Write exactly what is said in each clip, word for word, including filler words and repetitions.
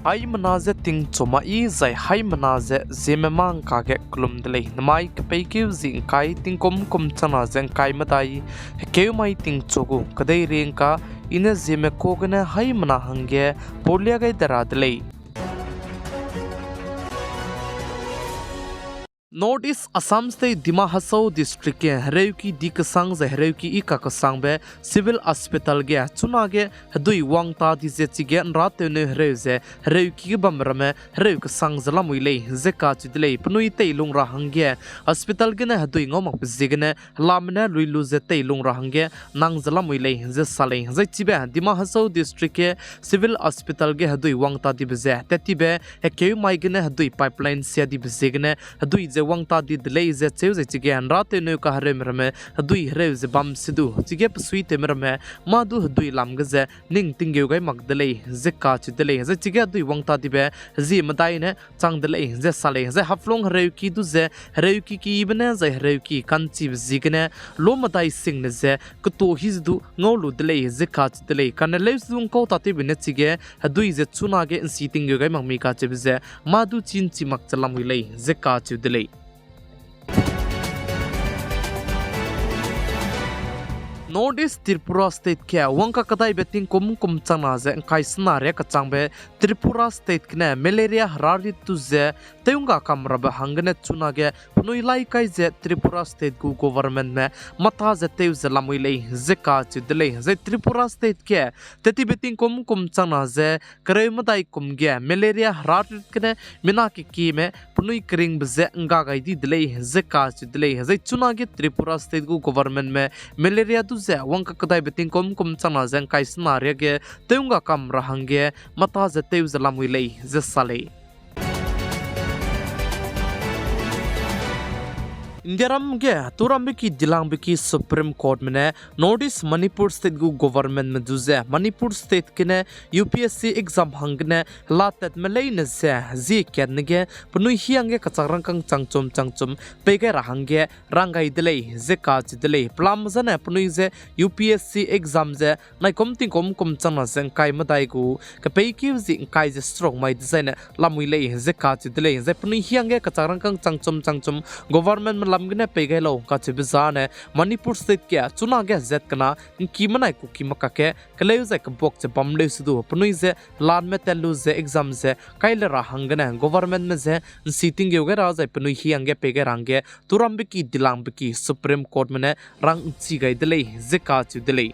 Haimena ze tingchu ma i zai haimena ze ziemme mâ ngka ge kelum de lei. Namai kepeikeu zi ngkai tingkum kum changna ze ngkai medai, hekeu mai tingchu gu kedeirie ngka, i ne ziemme ka gene haimena hangge paulia gai de ra de lei. North East Assam State Dima Hasao District ge hereuki di kesang zai hereuki i kakesangbe Civil Hospital ge chunage hedui wang ta di ze chige nratewneu hereu ze hereuki ge bam ramme hereu kesang ze lamui lei ze kacheu de lei. Penui teilung ra hangge hospital gene hedui ngau makbe ziegene helame ne lui lu ze teilung ra hangge nang ze lamui lei ze sa lei. Zai chibe Dima Hasao District ge Civil Hospital ge hedui wang ta dibe ze tat tibe hekeu mai gene hedui pipeline sia dibe ziegene hedui ze wang ta di de lei ze cheu zai chige nratewneu kahereume ramme hedui hereu ze bam se du chige besuitewme ramme mâ du hedui lam ge ze ning tinggeu gai mak de lei ze kacheu de lei. Zai chige hedui wang ta dibe zi medai ne chang de lei ze sa lei. Zai Haflong hereuki du ze hereuki kibe ne zai hereuki ka'nchibe ziegene lo medai singne ze ketu hi ze du ngau lu de lei ze kacheu de lei. Kane leu se du ngkau ta tewbe ne chige hedui ze chunage nsi tinggeu gai mak mi kacheube ze mâ du chî nchi mak ze lamui lei ze kacheu de lei. North East Tripura State ge wang kakedaibe tingkum kum changna ze ngkai sena ria kechangbe Tripura State gene malaria herarit tu ze tew ngga kam rabe hanggene chunage penui lai kai ze Tripura State gu governmentme mata ze tew ze lamui lei ze kacheu de lei. Zai Tripura State ge tat tibe tingkum kum changna ze kereu medai kum ge malaria herarit gene mina kekieme penui keringbe ze ngga gai di de lei ze kacheu de lei. Zai chunage Tripura State gu governmentme malaria du ze wang kakedaibe tingkum kum changna ze ngkai sena riage tew ngga kam ra hangge mata ze tew ze lamui lei ze sa lei. Indiaram ge turambe ki dilangbe ki Supreme Courtme ne North East Manipur State gu governmentme du ze Manipur State gene U P S C exam hanggene helatatme leine ze zie katne ge penui hiangge kachak rangkâng changchum changchum pei gai ra hangge rang gai de lei ze kacheu de lei. Pelam zane penui ze U P S C exam ze naikum tingkum kum changna ze ngkai medai gu kepeikeu zi ngkai ze stroke mai dezaine lamui lei ze kacheu de lei. Zai penui hiangge kachak rangkâng changchum changchum governmentme lam gene pei gai lau kacheube zane Manipur State ge chunage zat kena ngki menai kuki makak ge keleu zai kebuak ze bam leu se du penui ze helatme tat lu ze exam ze kai le ra hanggene governmentme ze nsi tinggeu gai ra zai penui hiangge pei gai ra hangge turambe ki dilangbe ki Supreme Courtme ne rang nchi gai de lei ze kacheu de lei.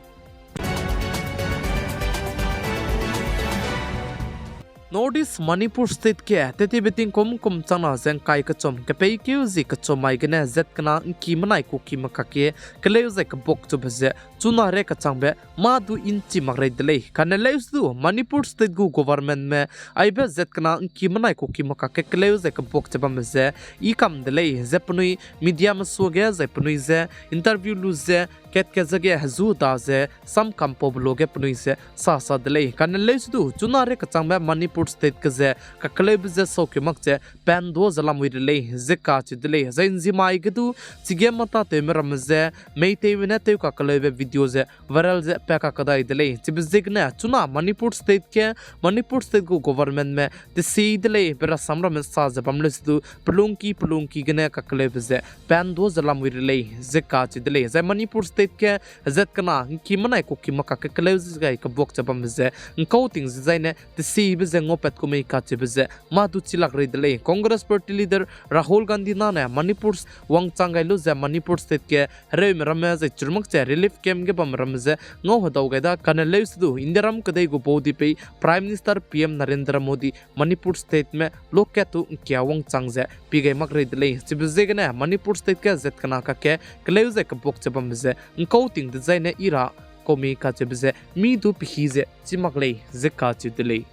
North East Manipur State ge tat tibe tingkum kum changna ze ngkai kechum kepeikeu zi kechum mai gene zat kena ngki menai kuki makak ge keleu zai kebuak chube ze chuna ria kechangbe mâ du nchi mak rei de lei. Kane leu se du Manipur State gu governmentme aibe zat kena ngki menai kuki makak ge keleu zai kebuak ze bambe ze i kam de lei ze penui mediame suage zai penui ze interview lu ze kat kat zege hezu da ze sam kam paube luage penui ze sa sa de lei. Kane leu se du chuna ria kechangbe Manipur State ge ze kakeleube ze saukeu mak ze pan du ze lamui de lei ze kacheu de lei. Zai nzimai ge du chige matatewme ramme ze meitewme ne tew kakeleube video ze viral ze pa kakedai de lei. Chibe ziegene chuna Manipur State ge Manipur State gu governmentme tesi de lei be rasam ramme sa ze bam leu se du pelungki pelungki gene kakeleube ze pan du ze lamui de lei ze kacheu de lei. Zai Manipur State ge zat kena ngki menai kuki makak ge keleu ze gai kebuak ze bambe ze ngkau ting ze zaine tesibe ze ngaupat ku mei kacheube ze mâ du chilak rei de lei. Congress Party leader Rahul Gandhi nane Manipur wangchang gai lu ze Manipur State ge hereume ramme zai chirmak ze relief camp ge bamme ramme ze ngau hedau gai da. Kane leu se du Indiaram kedei gu baudipei Prime Minister P M Narendra Modi Manipur Stateme lokat tu ngkia wangchang ze pi gai mak rei de lei. Chibe ziegene Manipur State ge zat kena kakge keleu zai kebuak ze bambe ze ngkau ting dezaine i ra kau mei kacheube ze mi du pehî ze chi mak lei ze kacheu de lei.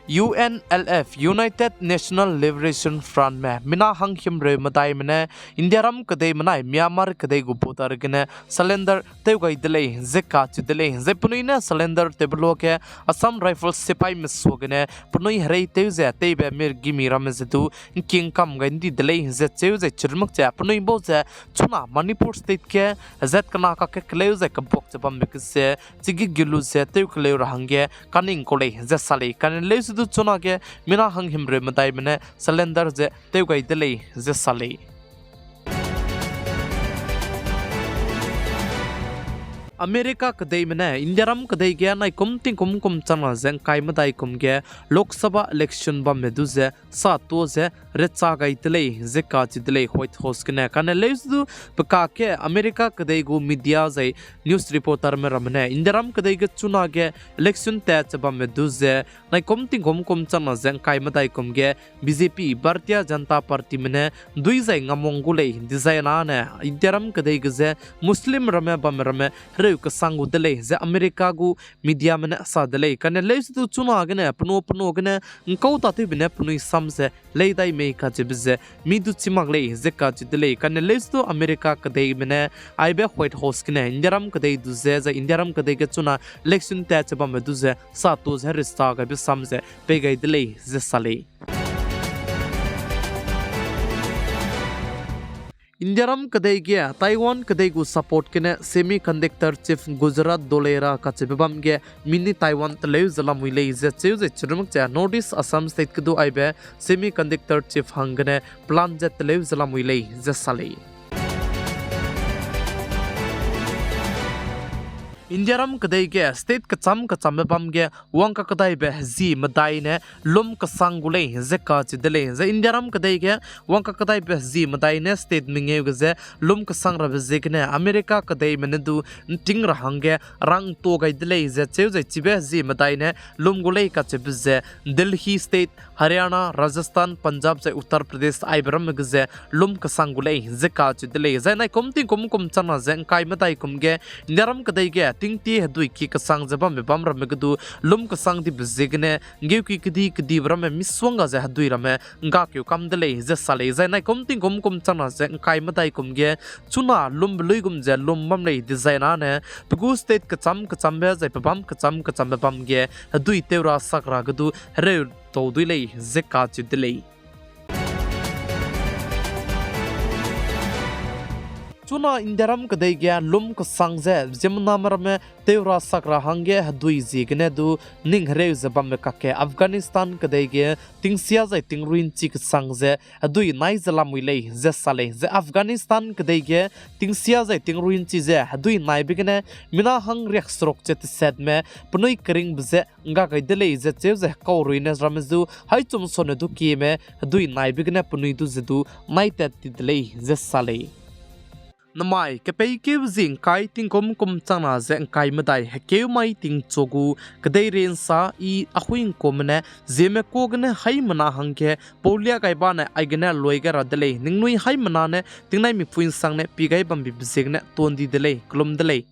U N L F, United National Liberation Front me mina hang himreu medaime ne Indiaram kedei menai Myanmar kedei gu border gene surrender tew gai de lei ze kacheu de lei. Zai penui ne surrender tewbe luage Assam Rifles sipaime suagene penui hereitew ze teibe mirgimi ramme ze du ngking kam gai ndi de lei ze cheu zai chirmak ze penui bau ze chuna Manipur State ge zat kena kakge keleu zai kebuak ze bambe ge ze chige gelu ze tew keleu ra hangge kaning kau lei ze sa lei. Kane leuse du chunage mina hang himreu medaime ne surrender ze tew gai de lei ze sa lei. America kedeime ne Indiaram kedei ge naikum tingkum kum changna ze ngkai medai kum ge Lok Sabha election bamme du ze sa tuâ ze recha gai de lei ze kacheu de lei White House gene. Kane leuse du pe kakge America kedei gu media zai news reporterme ramme ne Indiaram kedei ge chunage election tat ze bamme du ze naikum tingkum kum changna ze ngkai medai kum ge B J P, Bharatiya Janata Partyme ne dui zai ngamang gu lei, dezai nane Indiaram kedei ge ze Muslim ramme bamme ramme hereu kesang gu de lei ze America gu mediame ne sa de lei. Kane leuse du chunagene penui penui gene ngkau tatewbe ne penui sam ze leidai mei kacheube ze mi du chi mak lei ze kacheu de lei. Kane leuse du America kedeime ne aibe White House gene Indiaram kedei du ze zai Indiaram kedei ge chuna election tat ze bamme du ze sa tuâ ze recha gaibe sam ze pei gai de lei ze sa lei. Indiaram kedei ge Taiwan kedei gu support gene semiconductor chip Gujarat Dholera kacheube bam ge mini Taiwan teleu ze lamui lei ze cheu ze chirmak ze North East Assam State ge du aibe semiconductor chip hanggene plant ze teleu ze lamui lei ze sa lei. Indiaram kedei ge state kecham kechambe bam ge wangkakdaibe hezi medai ne lum kesang gu lei ze kacheu de lei. Zai Indiaram kedei ge wangkakdaibe hezi medai ne state mengeu ge ze lum kesang rabe ziegene America kedeime ne du nting ra hangge rang ntua gai de lei ze cheu zai chibe hezi medai ne lum gu lei kacheube ze Delhi State, Haryana, Rajasthan, Punjab zai Uttar Pradesh aibe ramme ge ze lum kesang gu lei ze kacheu de lei. Zai naikum tingkum kum changna ze ngkai medai kum ge Indiaram kedei ge tingtie hedui ki kesang ze bambe bam ramme ge du lum kesang dibe ziegene nggeuki kedi kedibe ramme misongga ze hedui ramme nggakeu kam de lei ze sa lei. Zai naikum tingkum kum changna ze ngkai medai kum ge chuna lumbe luigum ze lum bam lei dezai nane pe gu state kecham kechambe zai pe bam kecham kechambe bam ge hedui tew ra sak ra ge du hereu tau dui lei ze kacheu de lei. Chuna Indiaram kedei ge lum kesang ze ziemmename ramme tew ra sak ra hangge hedui ziegene du ning hereu ze bambe kakge Afghanistan kedei ge tingsia zai tingrui nchi kesang ze hedui nai ze lamui lei ze sa lei. Zai Afghanistan kedei ge tingsia zai tingrui nchi ze hedui naibe gene mina hang riakseruk ze tesetme penui keringbe ze ngga gai de lei ze cheu ze hekau ruine ramme zu haichum sone du kieme hedui naibe gene penui du ze du nai tat ti de lei ze sa lei. Namai kepeikeu zi ngkai tingkum kum changna ze ngkai medai hekeu mai tingchu gu kedeirie nsa I Ahuingkumme ne Zieme kuâ gene haimena hangge paulia gai bane aigene luai gai ra de lei. Ningnui haimena ne tingnai mipui nsangne pie gai bambibe ziegene tuan di de lei, kelum de lei.